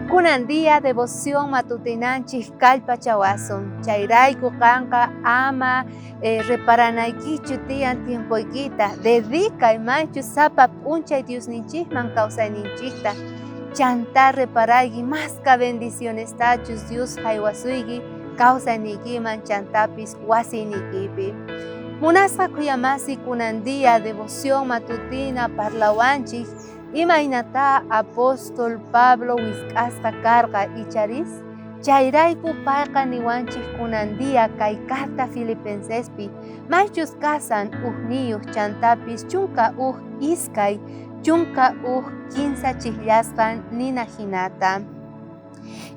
Kunan día devoción matutinanchik kallpachawasun. Chayrayku qanqa ama reparanaykichu tiyan tiempoykita. Dedicay maychu sapa p'unchay Diosninchikman kawsayninchikta. Chantá reparayki maska bendicionestachus Dios jaywasuyki kawsayniykiman chantapis wasiyniykipi. Munasqa khuyamasi kunan día devoción matutina parlawanchik imaynatá apóstol Pablo wisk'asqa karqa icharis? Chayrayku payqa niwanchik kunan día kay carta Filipensespi maychus kasan ujniyuj chantapis 11 iskay 11 kinsa chijllasqan nina jinata.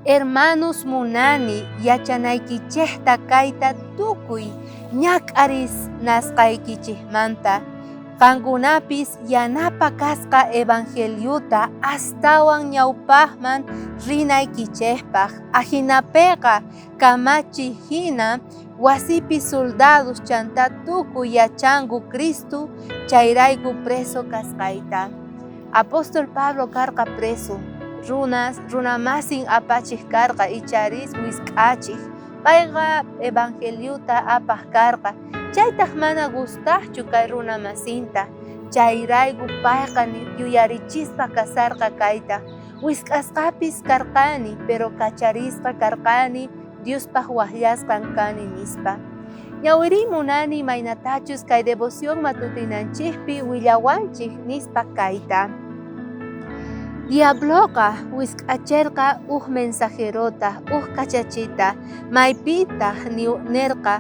Hermanos munani yachanaykichejta kayta tukuy ñak'arisnasqaykichejmanta, qankunapis yanapa kasqa evangeliota astawan ñawpajman rinaykichejpaj. Ajinapeqa kamachi jina wasipi soldados chantá tukuy yachanku Cristo chayrayku preso kasqayta. Apóstol Pablo karqa preso, runas runamasin apachej karqa icharis wisk'achej. Payqa evangeliota apaj karqa, chaytaj mana gustajchu kay runamasinta. Chayrayku payqa yuyarichispa kasarqa kayta. Wisk'asqapis karqani, pero kacharisqa karqani, Diospaj wajllasqan kani nispa. Ñawiriy munani imaynatachus kay devoción matutinanchejpi willawanchej nispa kayta. Diabloqa wisk'acherqa uj mensajerota, uj kachachita, maypitaj nerqa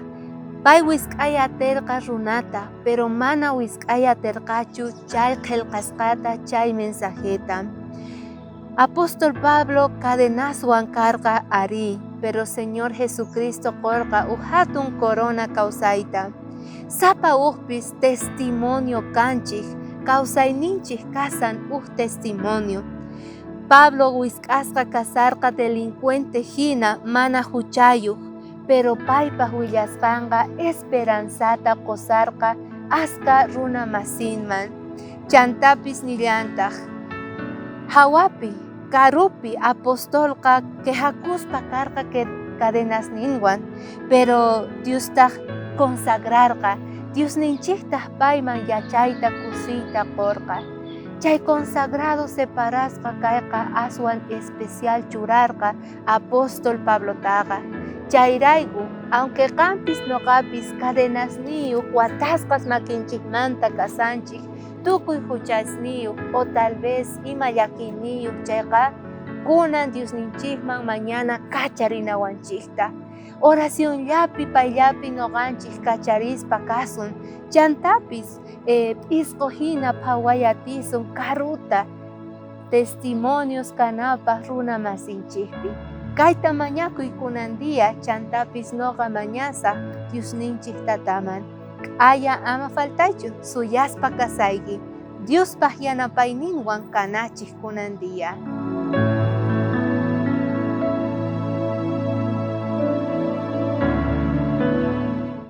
pay wisk'ay aterqa runata, pero mana wisk'ay aterqachu chay qhelqasqata chay mensajeta. Apóstol Pablo cadenaswan karqa arí, pero Señor Jesucristo qorqa uj jatun corona kawsayta. Sapa ujpis testimonio kanchej, kawsayninchej kasan uj testimonio. Pablo wisk'asqa kasarqa delincuente jina mana juchayoj, pero paypaj willasqanqa esperanzata qosarqa aska runa masinman. Chantapis nillantaj, jawapi, karupi apostolqa quejakuspa karqa cadenasninwan, pero Diostaj consagrarqa, Diosninchejtaj payman yachayta kusiyta qorqa. Chay consagrado separasqa kayqa aswan especial churarqa apóstol Pablotaqa. Chayrayku, aunque qanpis noqapis cadenasniyoj watasqas makinchejmanta kasanchej, tukuy juchasniyoj o tal vez ima llakiyniyoj chayqa, kunan Diosninchejman mañana kacharinawanchejta. Oracionllapi payllapi noqanchej kacharispa kasun, chantapis p'isqo jina phaway atisun karuta testimonios kanapaj runa masinchejpi. Kayta mañakuy kunan día, chantapis noqa mañasaj Diosninchej Tataman. K'aya ama faltaychu, suyaspa kasayki. Diospaj yanapayninwan kanachej kunan día.